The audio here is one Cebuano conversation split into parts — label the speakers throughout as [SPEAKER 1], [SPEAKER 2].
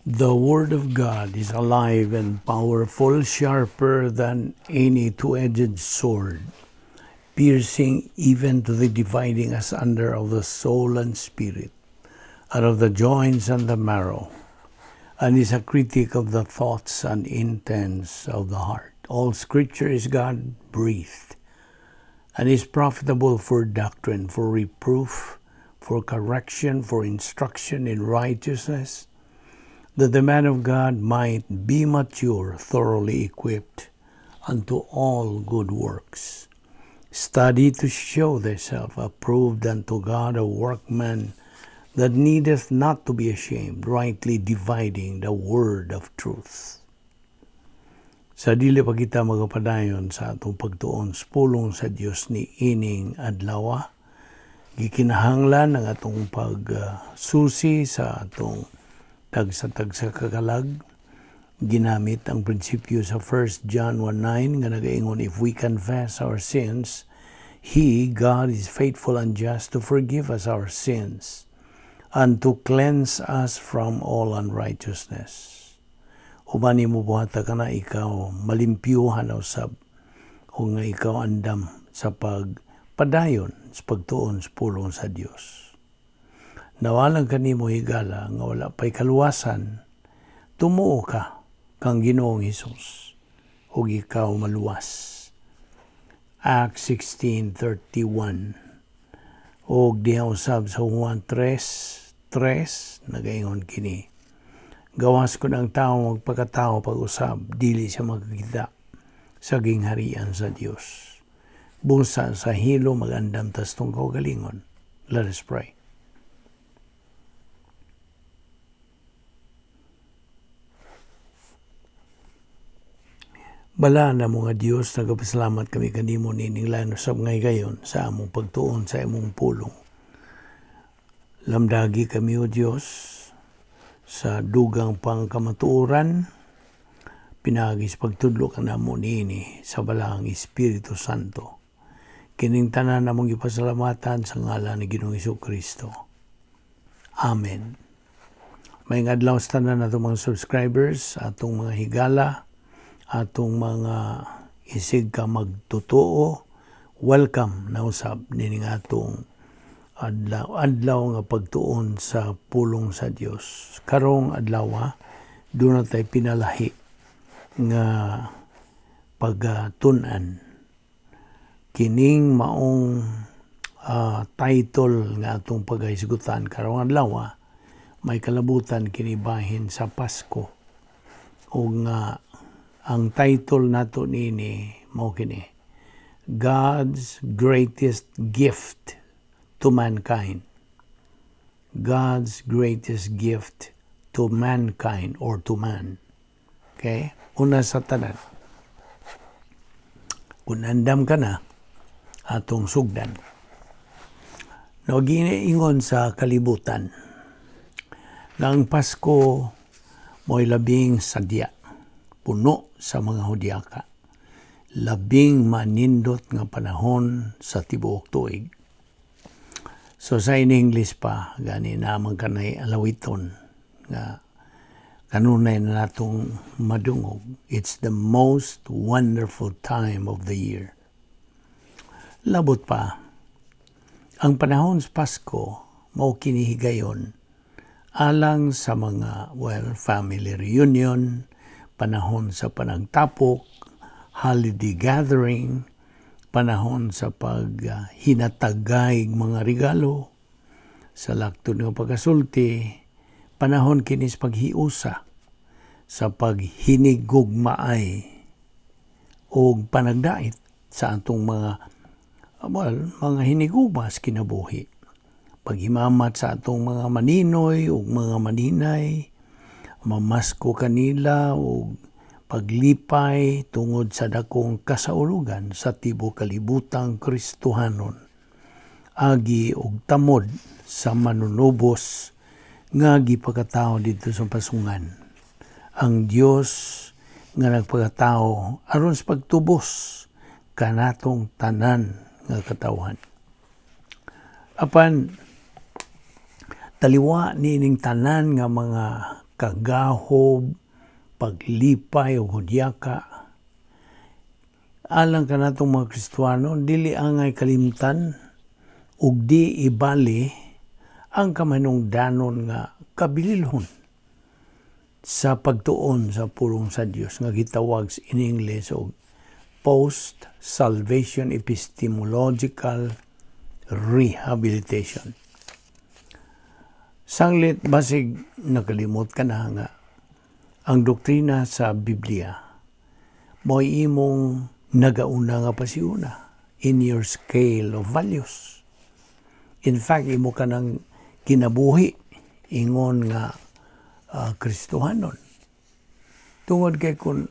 [SPEAKER 1] The Word of God is alive and powerful, sharper than any two-edged sword, piercing even to the dividing asunder of the soul and spirit, and of the joints and the marrow, and is a critic of the thoughts and intents of the heart. All Scripture is God-breathed, and is profitable for doctrine, for reproof, for correction, for instruction in righteousness, that the man of God might be mature, thoroughly equipped unto all good works. Study to show thyself approved unto God, a workman that needeth not to be ashamed, rightly dividing the word of truth. Sa dili pa kita magapadayon sa atong pagtuon sa pulong sa Dios ni ining adlaw, gikinahanglan ang atong pagsusi sa atong tagsa-tagsa kakalag. Ginamit ang prinsipyo sa 1 John 1:9 nga nagaingon, "If we confess our sins, He, God, is faithful and just to forgive us our sins and to cleanse us from all unrighteousness." Uban nimo buhata kana, ikaw malimpyuhan usab o nga ikaw andam sa pagpadayon sa pagtuon sa pulong sa Dios. Nawalang kanimo, higala, nga wala pa'y kaluwasan, tumuo ka kang Ginoong Hesus ug ikaw maluwas. Acts 16:31 og diha usab sa Juan 3:3 nagaingon kini: "Gawas kun ang tao magpakatao pag-usab, dili siya makakita sa gingharian sa Dios." Busa sa hilo magandam tas tong kaugalingon. Let us pray. Balaan namo nga Dios, nagapasalamat kami kanimo niining lain usab nga higayon sa among pagtuon sa imong pulong. Lamdagi kami, O Dios, sa dugang pang kamatuoran, pinaagi sa pagtudlo kanamo niini sa Balaang Espiritu Santo. Kining tanan namong gipasalamatan sa ngalan ni Ginoong Kristo. Amen. Maayong adlaw sa tanan atong mga subscribers, atong mga higala, atong mga isig ka magtotoo. Welcome na usab nining atong adlaw, adlaw nga pagtuon sa pulong sa Dios. Karong adlaw, duna tay pinalahi nga pagtun-an. Kining maong title nga atong paghisgutan karong adlaw, may kalabutan kini bahin sa Pasko. O nga ang title nato niini mao kini: God's Greatest Gift to Mankind. God's greatest gift to mankind or to man. Okay? Una sa tanan. Kung andam ka na, atong sugdan. No, giniingon sa kalibutan nga ang Pasko mo'y labing sadya, puno sa mga hudyaka. Labing manindot nga panahon sa tibuok tuig. So sa in English pa, gani naman kanay alawiton nga kanunay na natong madungog. "It's the most wonderful time of the year." Labot pa, ang panahon sa Pasko mao kini higayon alang sa mga, well, family reunion, panahon sa panagtapok, holiday gathering, panahon sa paghinatagay mga regalo, sa laktod nga pagkasulti, panahon kini sa paghiusa, sa paghinigugmaay og panagdait sa atong mga, well, mga hinigugma sa kinabuhi. Paghimamat sa atong mga maninoy ug mga maninay, mamasko kanila ug paglipay tungod sa dakong kasaulugan sa tibuok kalibutang Kristohanon. Agi og tamod sa manunubos nga gipakatao didto sa pasungan. Ang Dios nga nagpakatao aron sa pagtubos kanatong tanan nga katawhan. Apan taliwa niining tanan nga mga kagahob, paglipay ug hudyaka. Alang kanatong mga Kristuano, dili angay kalimtan ug di ibali ang kamanungdanon nga kabililhon sa pagtuon sa pulong sa Dios nga gitawag in English og post-salvation epistemological rehabilitation. Sanglit basig nakalimot ka na nga ang doktrina sa Biblia mo'y imong nagauna nga pasiuna in your scale of values. In fact, imo ka ng kinabuhi ingon nga Kristohanon. Tungod kay kung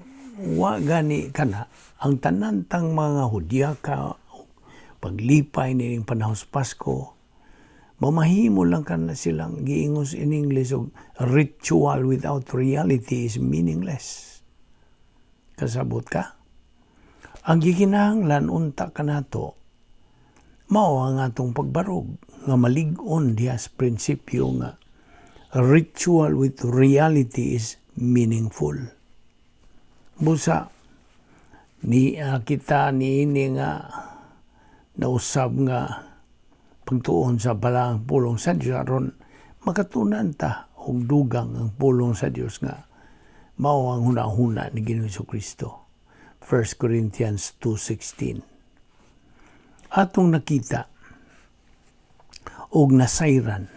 [SPEAKER 1] wa gani kana, ang tanan tang mga hudyaka, paglipay nining panahon sa Pasko, mamahimo lang kana silang giingos in English og ritual without reality is meaningless. Kasabot ka? Ang gikinahanglan unta kanato mao ang atong pagbarog nga malig-on diha sa prinsipyo nga ritual with reality is meaningful. Busa ni kita niini nga nausab nga pagtuon sa balaang pulong sa Dios aron makatunan ta og dugang ang pulong sa Dios nga mao ang hunahuna ni Ginoong Kristo. 1 Corinthians 2:16. Atong nakita og nasayran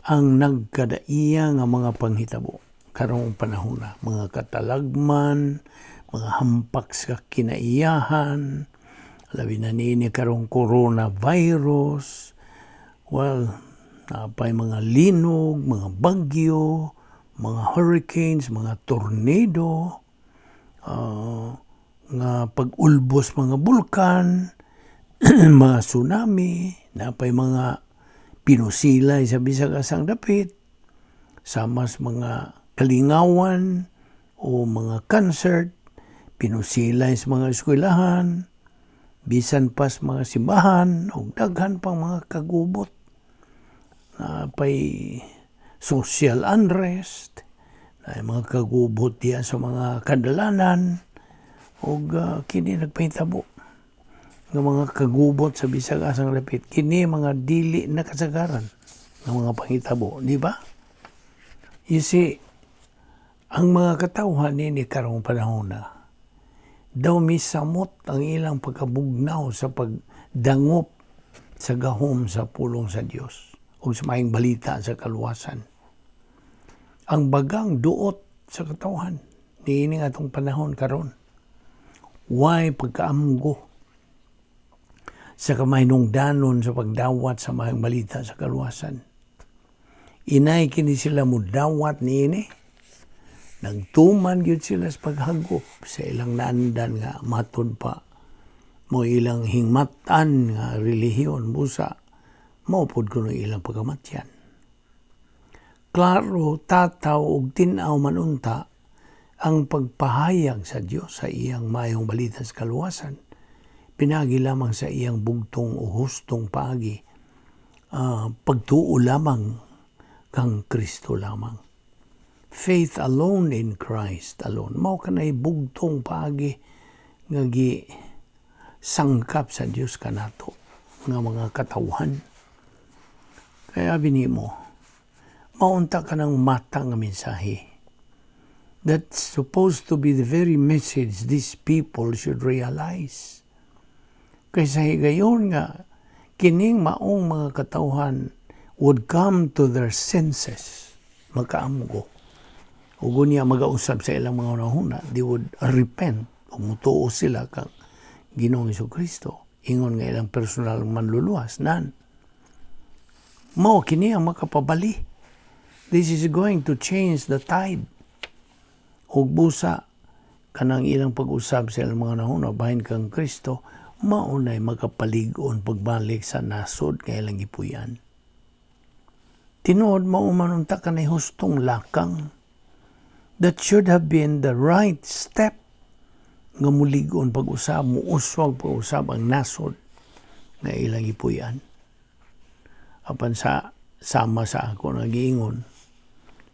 [SPEAKER 1] ang nagkadaiya nga mga panghitabo karong panahon na, mga katalagman, mga hampak sa kinaiyahan, labi na niini karong coronavirus. Well, napay mga linog, mga bagyo, mga hurricanes, mga tornado, nga pag-ulbos mga bulkan, mga tsunami, napay mga pinusilay sa bisag asang dapit, samas mga kalingawan o mga concert, pinusilay sa mga eskwelahan, bisan pa sa mga simbahan, o daghan pang mga kagubot. Napay social unrest, na mga kagubot diya sa mga kadalanan, og kini nagpahitabo nga mga kagubot sa bisag asang dapit. Kini mga dili na kasagaran nga mga panghitabo, di ba? You see, ang mga katawhan nini karong panahon na daw misamot ang ilang pagkabugnaw sa pagdangop sa gahom sa pulong sa Dios o sa maayong balita sa kaluwasan. Ang bagang duot sa katawhan niini atong panahon karon. Way pagkaamgo sa kamahinungdanon sa pagdawat sa maayong balita sa kaluwasan. Inay kini sila mudawat niini. Nagtuman gyud sila sa paghagop sa ilang naandan nga matud pa mo ilang hingmatan nga relihiyon, busa mao pod kuno ilang pagkamatyan. Klaro, tataw ug tin-aw man unta ang pagpahayag sa Dios sa iyang maayong balita sa kaluwasan pinaagi lamang sa iyang bugtong o hustong paagi, pagtuo lamang kang Kristo lamang. Faith alone in Christ alone. Mao kanay bugtong paagi nga gi sangkap sa Dios kanato nga mga katawhan. Kaya bini mo, maunta ka ng mata nga mensahe. That's supposed to be the very message these people should realize. Kaysa higayon nga, kining maong mga katawhan would come to their senses, makaamgo. Ug unya magausab sa ilang mga hunahuna, they would repent, ug mutuo sila kang Ginoong Kristo ingon nga ilang personal manluluwas nan. Mao kini ang makapabali. This is going to change the tide. Ug busa kanang ilang pag-usab sa ilang mga hunahuna bahin kang Kristo, maunay makapalig-on pagbalik sa nasod nga ilang gipuy-an. Tinuod, mao man unta kanay hustong lakang. That should have been the right step nga mulig-on pag-usab, muuswag pag-usab ang nasod nga ilang gipuy-an. Apan sa sama sa ako nagiingon,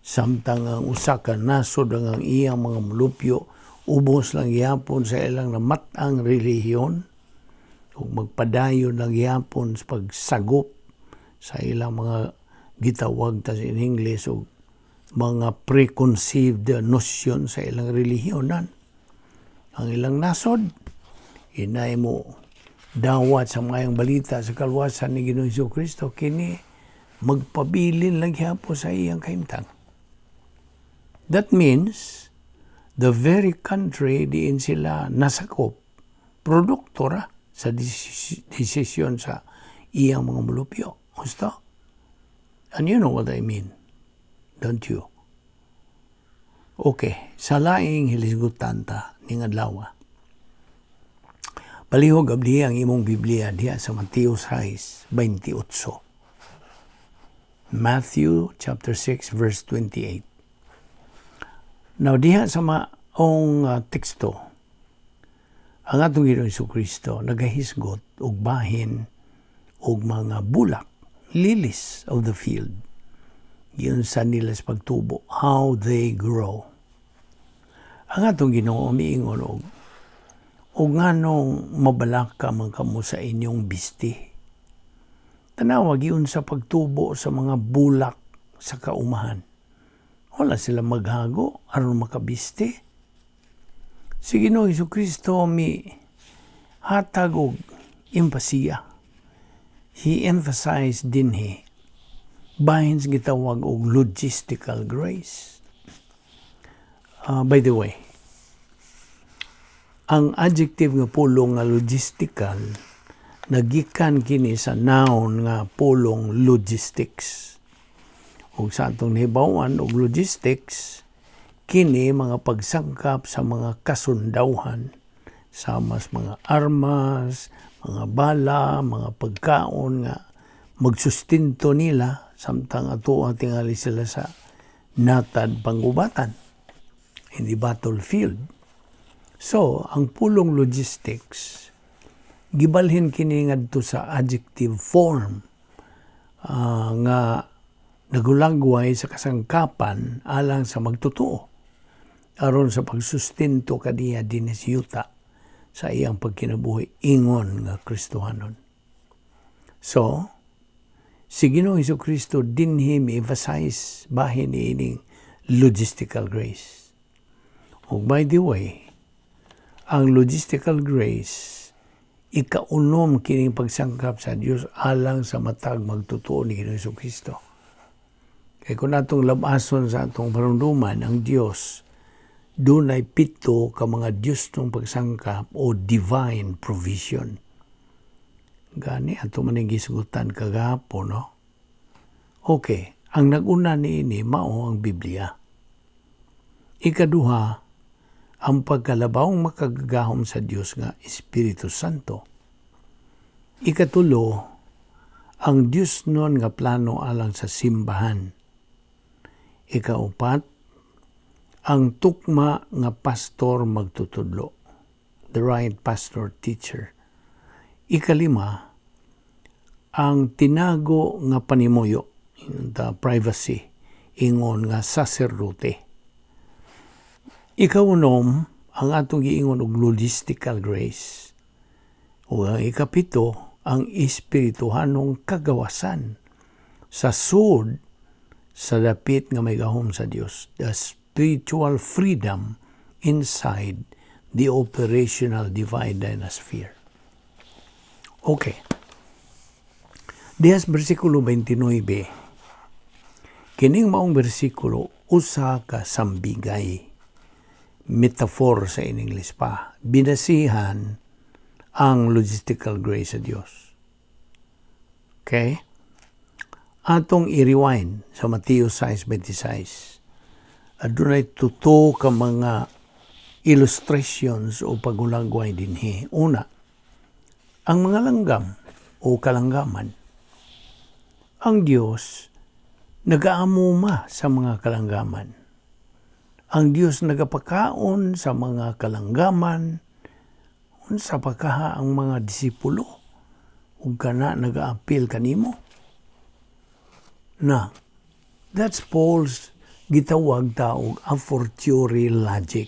[SPEAKER 1] Samtang ang usa ka nasod, ang iyang mga mulupyo ubos lang gihapon sa ilang namat-ang relihiyon ug magpadayon lang gihapon sa pagsagop sa ilang mga gitawag ta in English og mga preconceived notion sa ilang relihiyonan. Ang ilang nasod, inay mo dawat sa maayong balita sa kaluwasan ni Ginoong Hesus Kristo, kini magpabilin lang gihapon sa iyang kahimtang. That means the very country diin sila nasakop, produkto ra sa desisyon sa iyang mga mulupyo. Gusto? And you know what I mean, don't you? Okay, sa laing hilisgutan ta ning adlaw. Palihog abli ang imong Biblia diha sa Mateo 6:28. Matthew chapter 6 verse 28. Now diha sa maong teksto, ang atong Ginoong Kristo nagahisgot og bahin og mga bulak, lilies of the field. Giunsa nila sa pagtubo, how they grow. Ang atong Ginoo miingon og nganong mabalaka man kamo sa inyong bisti. Tanawa giunsa pagtubo sa mga bulak sa kaumahan. Wala sila maghago aron makabisti. Si Ginoong Kristo mi hatag og empasiya. He emphasized dinhi bahin sa gitawag og logistical grace. By the way, ang adjective nga pulong nga logistical nagikan kini sa noun nga pulong logistics. Ug sa atong nahibaw-an og logistics, kini mga pagsangkap sa mga kasundawhan sama sa mga armas, mga bala, mga pagkaon nga magsustento nila samtang ato tingali sila sa natad panggubatan in the battlefield. So, ang pulong logistics gibalhin kini ngadto sa adjective form nga nagulagway sa kasangkapan alang sa magtotoo aron sa pagsustento kaniya dinhi sa yuta sa iyang pagkinabuhi ingon nga Kristohanon. So, si Ginoong Hesus Kristo dinhi mi-emphasize bahin niining logistical grace. Ug by the way, ang logistical grace ikaunom kining pagsangkap sa Dios alang sa matag magtotoo ni Ginoong Hesus Kristo. Kay kung atong labason sa atong parunduman, ang Dios dunay 7 ka mga Dios ng pagsangkap o divine provision. Gani, ato man ang gisgutan kagahapon, no? Okay, ang nag-una niini mao ang Biblia. Ikaduha, ang pagkalabawng makagagahom sa Dios nga Espiritu Santo. Ikatulo, ang Dios nun nga plano alang sa simbahan. Ikaupat, ang tukma nga pastor magtutudlo, the right pastor teacher. Ikalima, ang tinago nga panimuyo, the privacy, ingon nga saserdote. Ikaunom, ang atong giingon og logistical grace. O ang ikapito, ang espirituhanong kagawasan sa sud sa dapit nga may gahom sa Dios, the spiritual freedom inside the operational divine dynasphere. Okay. Diha sa bersikulo 29, kining maong bersikulo usa ka sambigay, metaphor sa in English pa, binasihan ang logistical grace sa Dios. Okay? Atong i-rewind sa Mateo 6:26. Adunay tuto ka mga illustrations o pagulagway dinhi. Una, ang mga langgam o kalanggaman. Ang Dios nagaamuma sa mga kalanggaman. Ang Dios nagapakaon sa mga kalanggaman. Unsa pa kaha ang mga disipulo ug kana nagaapil kanimo? Na, that's Paul's Gitawag ta og a fortiori logic.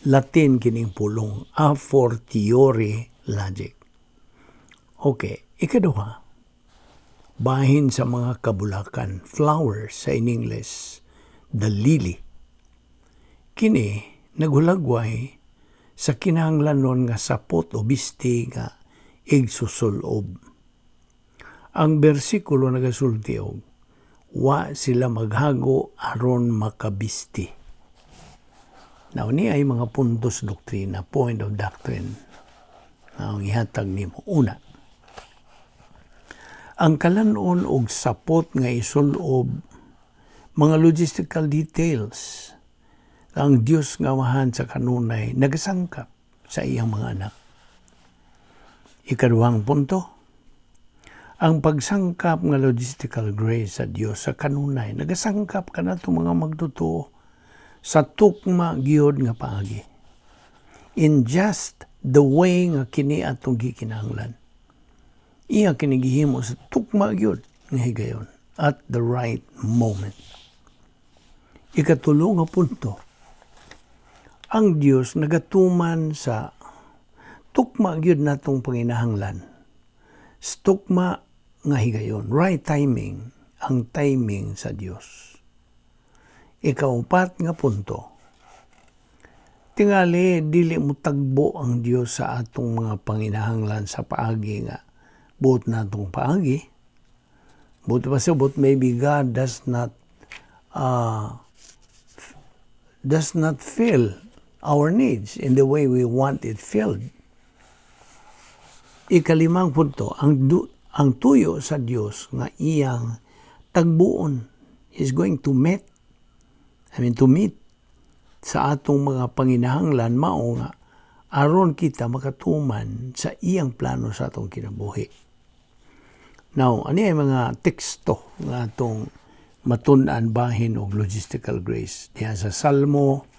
[SPEAKER 1] Latin kining pulong, a fortiori logic. Okay, ikaduha, bahin sa mga kabulakan, flowers sa in English, the lily. Kini naghulagway sa kinahanglanon nga sapot o bisti nga igsusulob. Ang bersikulo nagasulti og wa sila maghago aron makabisti. Now, ni ay mga puntos doktrina, point of doctrine ang ihatag nimo. Una, ang kalanon og sapot nga isulob, mga logistical details, ang Dios nga Amahan sa kanunay nagasangkap sa iyang mga anak. Ikaduhang punto, ang pagsangkap nga logistical grace sa Dios sa kanunay nagasangkap kanato mga magtotoo sa tukma gyud nga paagi. In just the way nga kini atong gikinahanglan. Iya kini gihimo sa tukma gyud nga higayon at the right moment. Ikatulo nga punto, ang Dios nagatuman sa tukma gyud natong panginahanglan. Sa tukma nga higayon, right timing, ang timing sa Dios. Ikaupat nga punto, tingali dili mo tagbo ang Dios sa atong mga panginahanglan sa paagi nga buot natong paagi. Buot pa sa but maybe God does not fill our needs in the way we want it filled. Ikalimang punto, ang tuyo sa Dios nga iyang tagbuon is going to meet, I mean, to meet sa atong mga panginahanglan mao nga aron kita makatuman sa iyang plano sa atong kinabuhi. Now, ani ay mga teksto nga atong matun-an bahin og logistical grace. Diha sa Salmo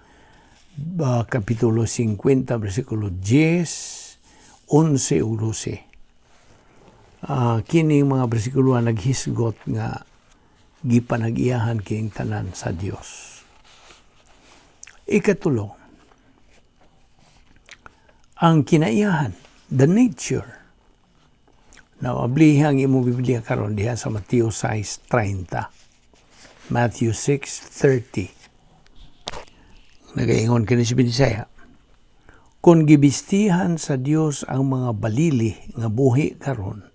[SPEAKER 1] Kapitulo 50, versikulo 10, 11 ug 12. Kining mga bersikulo naghisgot nga gipanag-iyahan kining tanan sa Dios. Ikatulo, ang kinaiyahan, the nature. Now, ablihi ang imong Biblia karon diha sa Mateo 6:30. Matthew 6:30. Nagaingon kini si Binisaya. Kung gibistihan sa Dios ang mga balili nga buhi karon,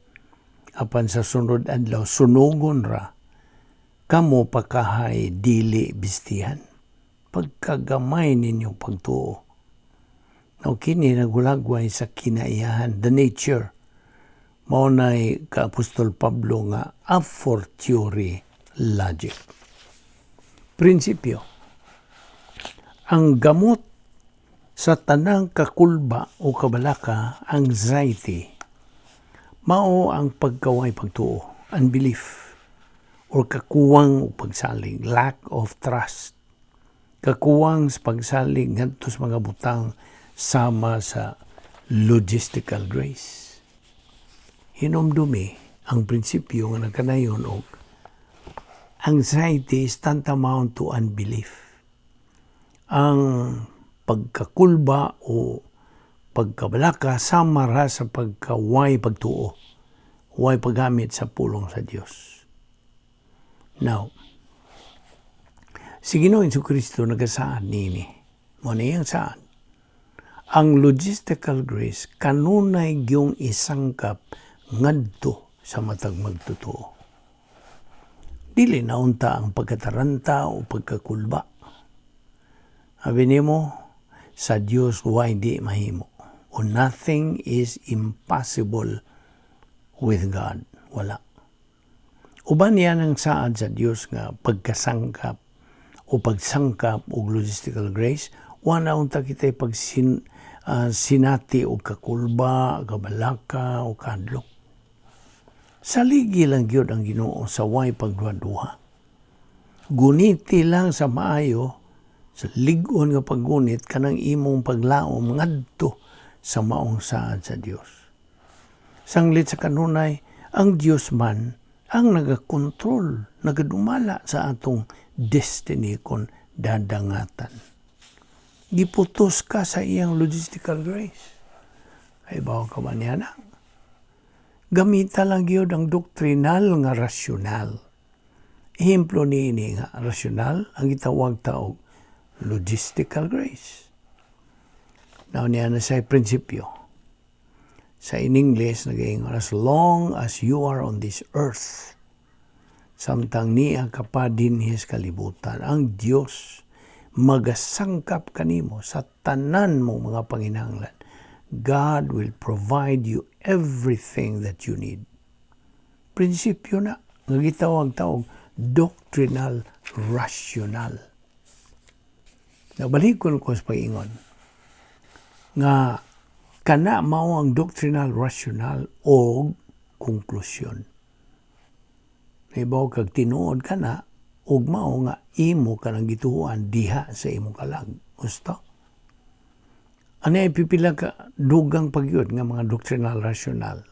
[SPEAKER 1] apan sa sunod adlaw sunugon ra, kamo pakahay dili bistihan? Pagkagamay ninyong pagtuo. Now, kini nagulagway sa kinaiyahan, the nature. Mao nay ka Apostol Pablo nga a fortiori logic. Prinsipyo, ang gamot sa tanang kakulba o kabalaka, anxiety, mao ang pagkaway pagtuo, unbelief, or kakuwang og pagsalig, lack of trust. Kakuwang sa pagsalig ngadto sa mga butang sama sa logistical grace. Hinumdumi ang prinsipyo nga nagkanayon og anxiety is tantamount to unbelief. Ang pagkakulba o pagkabalaka sama ra sa pagkaway pagtuo, way paggamit sa pulong sa Dios. Now, si Ginoong Kristo nagasaad nini. Mao na iyang saad. Ang logistical grace kanunay gyung isangkap ngadto sa matag magtotoo. Dili na unta ang pagkataranta o pagkakulba. Abi nimo sa Dios way di mahimo. O nothing is impossible with God. Wala. Uban yan ang saad sa Dios nga pagkasangkap o pagsangkap og logistical grace, wala unta kita pagsin sinati og kakulba, kabalaka o kahadlok. Saligi lang gyud ang Ginoo sa way pagduha-duha. Guniti lang sa maayo, sa lig-on nga paggunit kanang imong paglaom ngadto sa maong saad sa Dios. Sanglit sa kanunay, ang Dios man Ang nagakontrol, nagadumala sa atong destiny kon dadangatan. Giputos ka sa iyang logistical grace. Kahibaw ka ba niya na? Gamita lang gyud ang doctrinal nga rational. Ehemplo niini nga rational ang gitawag ta og logistical grace. Now, niya na sa prinsipyo. Sa in English, nagaingon, "As long as you are on this earth," samtang nia ka pa dinhi sa kalibutan, ang Dios magasangkap kanimo sa tanan mo mga panginahanglan. God will provide you everything that you need. Prinsipyo na nga gitawag ta og doctrinal rational. Nabalikon ko sa pag-ingon nga kana mao ang doctrinal rational o konklusyon. Nahibaw kag tinuod kana ug mao nga imo kanang gituohan diha sa imong kalag. Gusto? Ano ay pipila ka dugang pagyud nga mga doctrinal rational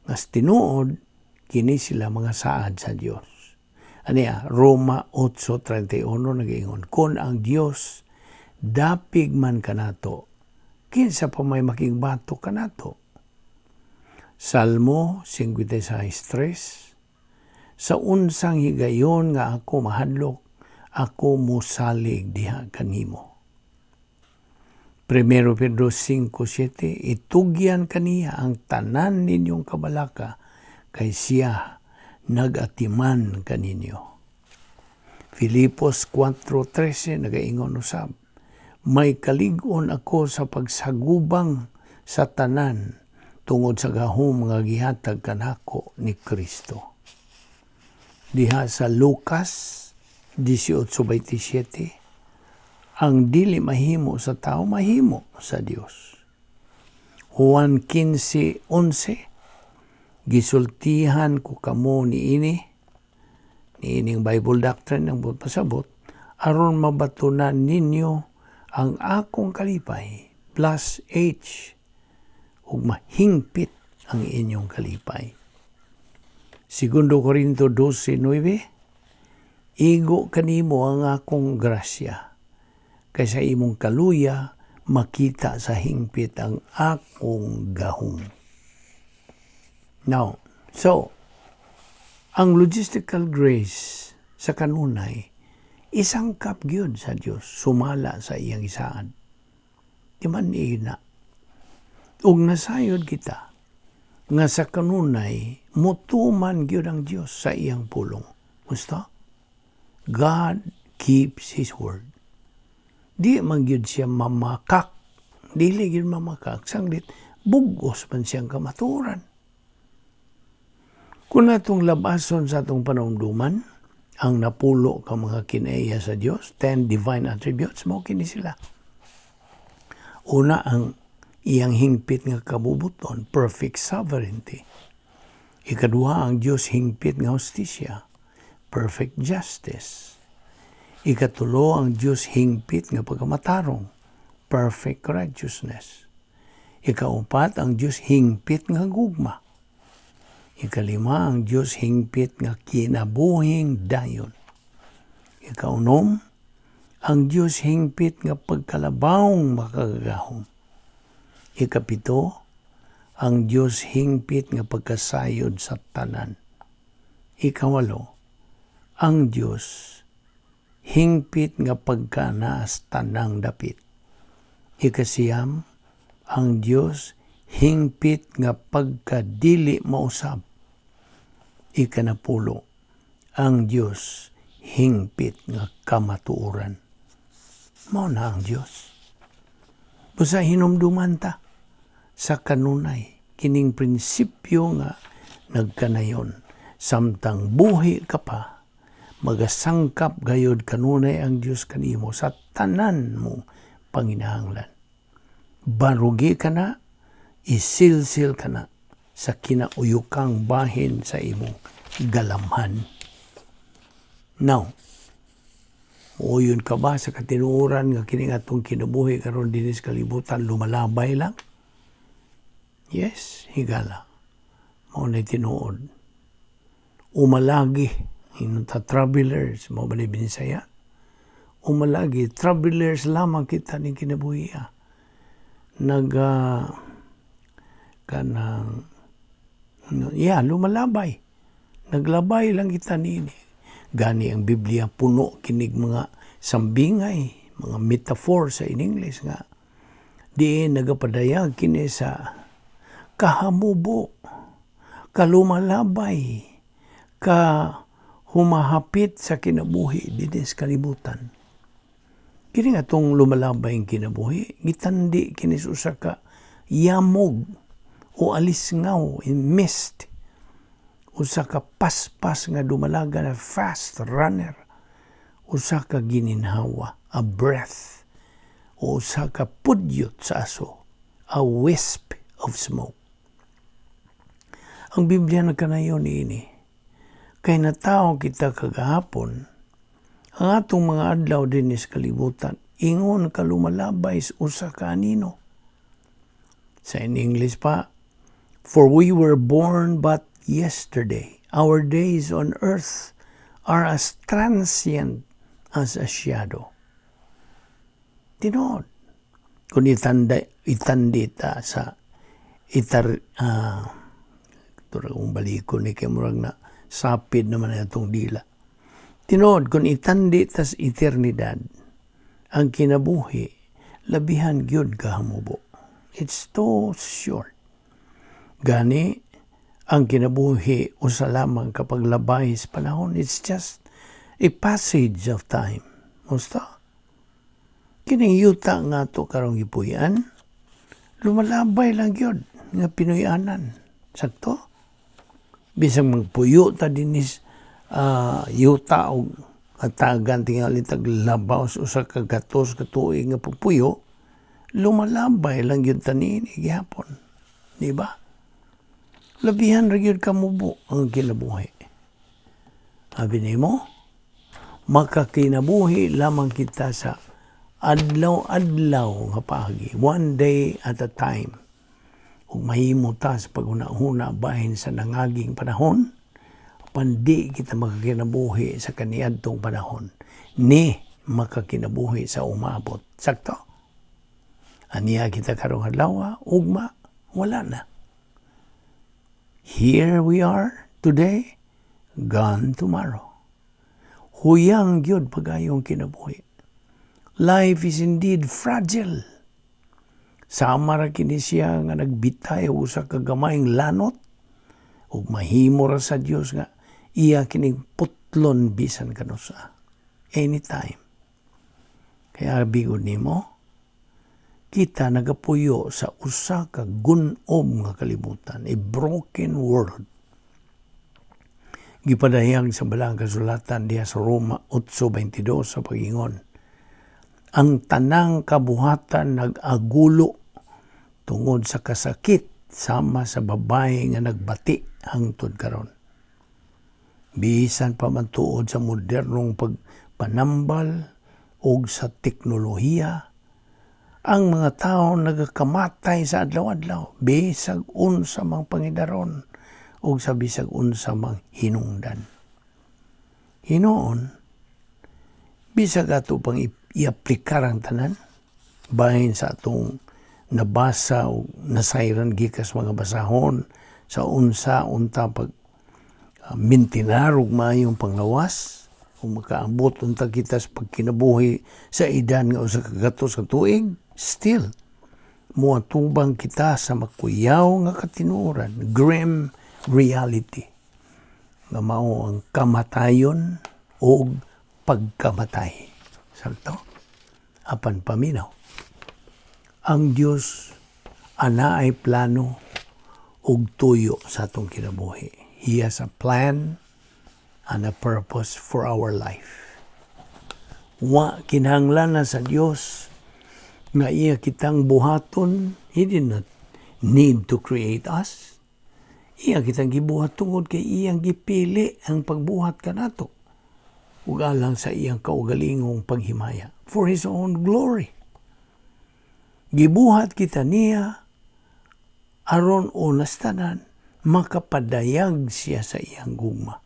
[SPEAKER 1] nga sa tinuod kini sila mga saad sa Dios. Aniya, Roma 8:31 nagaingon, "Kon ang Dios dapig man kanato, kinsa pa may makigbato kanato?" Salmo 56:3, "Sa unsang higayon nga ako mahadlok, ako musalig diha kanimo." Primero Pedro 5:7, "Itugyan kaniya ang tanan ninyong kabalaka, kay siya nagatiman kaninyo." Filipos 4:13 nagaingon usab, "May kalig-on ako sa pagsagubang sa tanan tungod sa gahom nga gihatag kanako ni Kristo." Diha sa Lucas 18:27, "Ang dili mahimo sa tao, mahimo sa Dios." Juan 15:11, "Gisultihan ko kamo niini," niining Bible doctrine ng pasabot, "aron mabatunan ninyo ang akong kalipay," plus H, ug mahingpit ang inyong kalipay. Segundo Corinto 12:9, "Igo kanimo ang akong grasya, kay sa imong kaluya makita sa hingpit ang akong gahom." Now, so, ang logistical grace sa kanunay, isangkap gyud sa Dios sumala sa iyang isaad. Di man ina. Ug nasayod kita nga sa kanunay mutuman gyud ang Dios sa iyang pulong. Gusto? God keeps His word. Di man gyud siya mamakak. Dili gyud mamakak. Sanglit, bugos man siyang kamaturan. Kung atong labason sa atong panumduman, ang 10 ka mga kinaiya sa Dios, 10 divine attributes, mao kini sila. Una, ang iyang hingpit nga kabubuton, perfect sovereignty. Ikaduha, ang Dios hingpit nga hustisya, perfect justice. Ikatulo, ang Dios hingpit nga pagkamatarong, perfect righteousness. Ikaupat, ang Dios hingpit nga gugma. Ikalima, ang Dios hingpit nga kinabuhing dayon. Ikaunom, ang Dios hingpit nga pagkalabawng makagagahom. Ikapito, ang Dios hingpit nga pagkasayod sa tanan. Ikawalo, ang Dios hingpit nga pagkanaas tanang dapit. Ikasiyam, ang Dios hingpit nga pagkadili mausab. Ikanapulo, ang Dios hingpit nga kamatuoran. Mao na ang Dios. Busa hinumduman ta sa kanunay kining prinsipyo nga nagkanayon samtang buhi ka pa, magasangkap gayod kanunay ang Dios kanimo sa tanan mo panginahanglan. Barugi ka na, isilsil ka na sa kinauyukang bahin sa imong galamhan. Now, uyon ka ba sa katinuoran nga kining atong kinabuhi karon dinhi sa kalibutan lumalabay lang? Yes, higala. Mao na tinuod. Umalagi, ingon ta travelers, mao ba ni Binisaya? Umalagi, travelers lamang kita ning kinabuhi. Nag kanang, yeah, lumalabay. Naglabay lang kita niini. Gani ang Biblia puno kinig mga sambingay, mga metaphor sa in English nga diin nagapadayag kini sa kahamubo, kalumalabay, ka humahapit sa kinabuhi dinhi sa kalibutan. Kini nga atong lumalabay ang kinabuhi, gitandi kini sa usa ka yamog o alisngaw, in mist, usa ka paspas nga dumalaga na fast runner, usa ka gininhawa, a breath, o usa ka pudyot sa aso, a wisp of smoke. Ang Biblia nagkanayon niini. Kay natawo kita kagahapon, ang atong mga adlaw dinhi sa kalibutan, ingon ka lumalabay sa usa ka anino. Sa in English pa, "For we were born but yesterday. Our days on earth are as transient as a shadow." Tinuod. Kung itandi ta sa itar, turag kong balikon ni kay murag na sapid naman na itong dila. Tinuod, kung itandi tas eternidad, ang kinabuhi, labihan gyud kahamubo. It's too short. Gani, ang kinabuhi usa lamang kapag labay sa panahon. It's just a passage of time. Musta? Kining yuta nga to karong gipuy-an, lumalabay lang gyud nga Pinoy-anan. Sakto? Bisag magpuyo ta dinis yuta og atagan tingali tag labaw sa 100 ka tuig nga pagpuyo, lumalabay lang gyud ta niini gihapon. Di ba? Labihan ra gyud kamubo ang kinabuhi. Abi nimo, makakinabuhi lamang kita sa adlaw-adlaw nga paagi, one day at a time. Ug mahimo ta sa paghuna-huna bahin sa nangaging panahon, apan di kita makakinabuhi sa kaniadtong panahon, ni makakinabuhi sa umabot. Sakto? Aniya kita karong adlaw, ugma, wala na. Here we are today, gone tomorrow. Huyang gyud pagayong kinabuhi. Life is indeed fragile. Sama ra kini siya nga nagbitay og usa ka gamayng lanot ug mahimo ra sa Dios nga iya kining putlon bisan kanusa. Anytime. Kaya bigod nimo, kita nagapuyo sa usa ka gun-ob nga kalibutan, a broken world. Gipadayag sa Balaang Kasulatan diha sa Roma 8:22 sa pagingon, "Ang tanang kabuhatan nag-agulo tungod sa kasakit sama sa babae nga nagbati hangtod karon." Bisan pa man tuod sa modernong pagpanambal og sa teknolohiya, ang mga tao nagakamatay sa adlaw-adlaw bisag unsa mang pangidaron og sa bisag unsa mang hinungdan. Hinuon, bisag ato pang i-aplikar ang tanan bahin sa atong nabasa o nasayran gikas mga basahon sa unsa unta pag mintinar og maayong panglawas kung makaabot unta kita sa pagkinabuhi sa edad nga 100 ka tuig, still moatubang kita sa makuyaw nga katinuoran, grim reality nga mao ang kamatayon o pagkamatay. Sakto? Apan paminaw. Ang Dios anaay plano ug tuyo sa atong kinabuhi. He has a plan and a purpose for our life. Wa kinahanglan na sa Dios nga iya kitang buhaton. He did not need to create us. Iya kitang gibuhat tungod kay iyang gipili ang pagbuhat kanato ug alang sa iyang kaugalingong paghimaya, for His own glory. Gibuhat kita niya aron unas tanan makapadayag siya sa iyang gugma.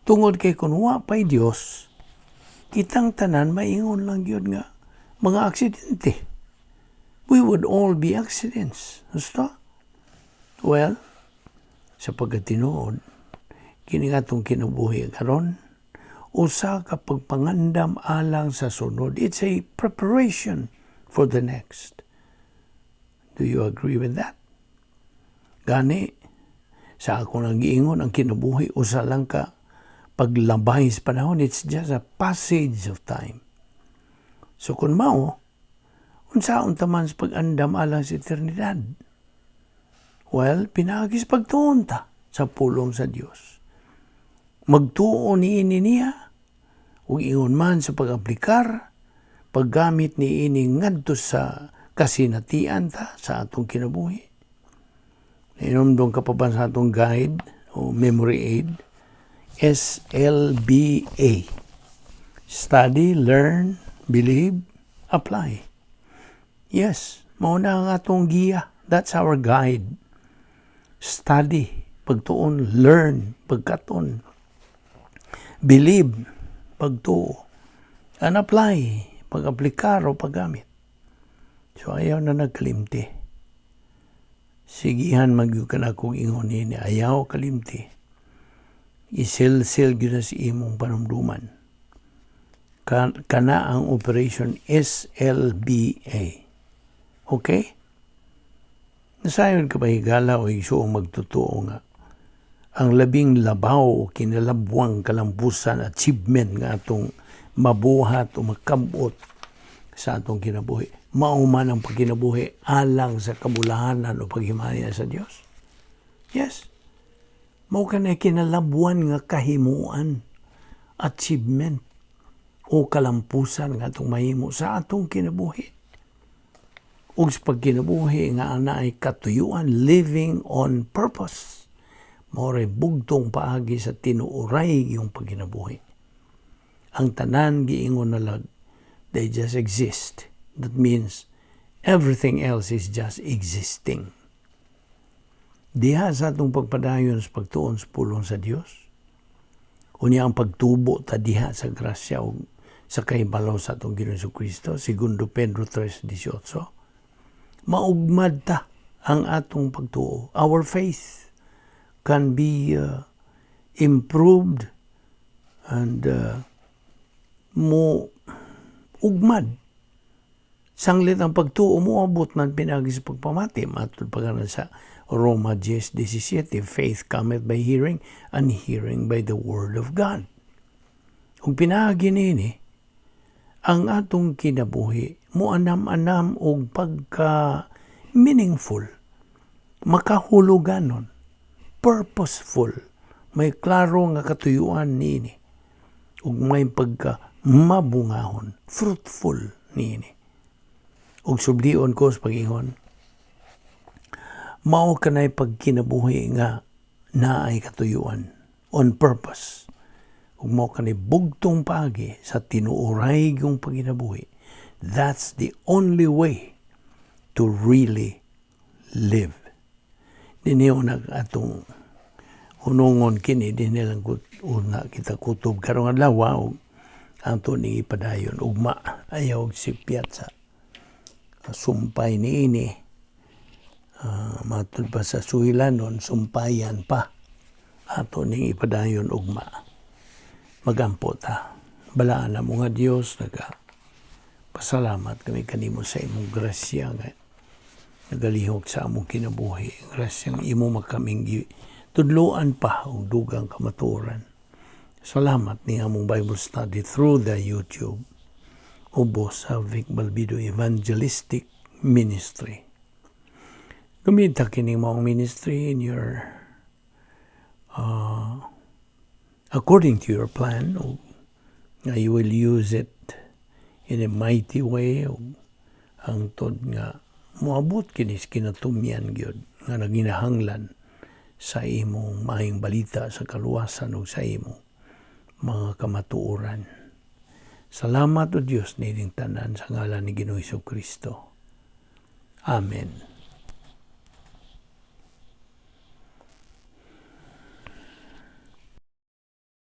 [SPEAKER 1] Tungod kay kung wa pa'y Dios, kitang tanan maingon lang gyud nga mga aksidente. We would all be accidents. Gusto? Well, sa pagkatinuod, kini nga atong kinabuhi karon, usa ka pagpangandam alang sa sunod. It's a preparation for the next. Do you agree with that? Gani, sa ako nang giingon, ang kinabuhi usa lang ka paglabay sa panahon. It's just a passage of time. So kung mao, unsaon ta man sa pag-andam alang sa eternidad? Well, pinaagi sa pagtuon ta sa pulong sa Dios. Magtuo niini niya, ug ingon man sa pag-aplikar, paggamit niini ngadto sa kasinatian ta sa atong kinabuhi. Hinumdum ka pa ba sa atong guide o memory aid? SLBA. Study, learn, believe, apply. Yes, mao na ang atong giya. That's our guide. Study, pagtuon, learn, pagkaton. Believe, pagtuo. And apply, pag-aplikar o paggamit. So ayaw na nagkalimti. Sigihan magyud ka na kung ingon nini, ayaw kalimti. Isilsil gyud na sa imong panumduman. Kana ang Operation SLBA. Okay? Nasayon ka ba, higala o igsuong magtotoo, nga ang labing labaw o kinalabwang kalampusan, achievement nga atong mabuhat o makabot sa atong kinabuhi, mao man ang pagkinabuhi alang sa kabulahanan o paghimaya sa Dios? Yes. Mao kanay kinalabwan nga kahimuan, achievement o kalampusan nga atong mahimo sa atong kinabuhi. Ug sa pagkinabuhi nga anaay katuyuan, living on purpose. Mao ray bugtong paagi sa tinuoray yung pagkinabuhi. Ang tanan giingon na lag, they just exist. That means everything else is just existing. Diha sa atong pagpadayon sa pagtuon sa pulong sa Dios, unya ang pagtubo ta diha sa grasya ug sa kahibalo sa atong Ginoong Kristo, Segundo Pedro 3:18, maugmad ta ang atong pagtuo. Our faith can be improved and mo ugmad. Sanglit ang pagtuo mo abot man pinaagi sa pagpamati. Matud pa sa Roma 10:17, faith cometh by hearing, and hearing by the word of God. Kung pinaagi nini, ang atong kinabuhi mo anam-anam og pagka meaningful, makahuluganon, purposeful, may klaro nga katuyuan niini, ug may pagka mabungahon, fruitful niini. Ug sublion ko sa pag-ingon, mao kanay pagkinabuhi nga naay katuyuan, on purpose. Ug mao kanay bugtong paagi sa tinuoray yung pagkinabuhi. That's the only way to really live. Dinhi na atong hunungon kini, dinhi lang una kita kutob karong adlaw ug ato ning ipadayon ugma. Ayaw og sipyat sa sumpay niini. Matud pa sa suhilanon, sumpayan pa. Ato ning ipadayon ugma. Magampo ta. Balaan na mo nga Dios, naga pasalamat kami kanimo sa imong grasya nga nagalihok sa among kinabuhi. Grasyang imo makaming tudloan pa og dugang kamatuoran. Salamat ni among Bible study through the YouTube ubos sa Vic Balbido Evangelistic Ministry. Gamita kini maong ministry in your according to your plan o nga you will use it in a mighty way o hangtod nga moabot kini sa kinatumyan gyud nga naginahanglan sa imong maayong balita sa kaluwasan ug sa imong mga kamatuoran. Salamat, O Dios, nining tanan sa ngalan ni Ginoong Kristo. Amen.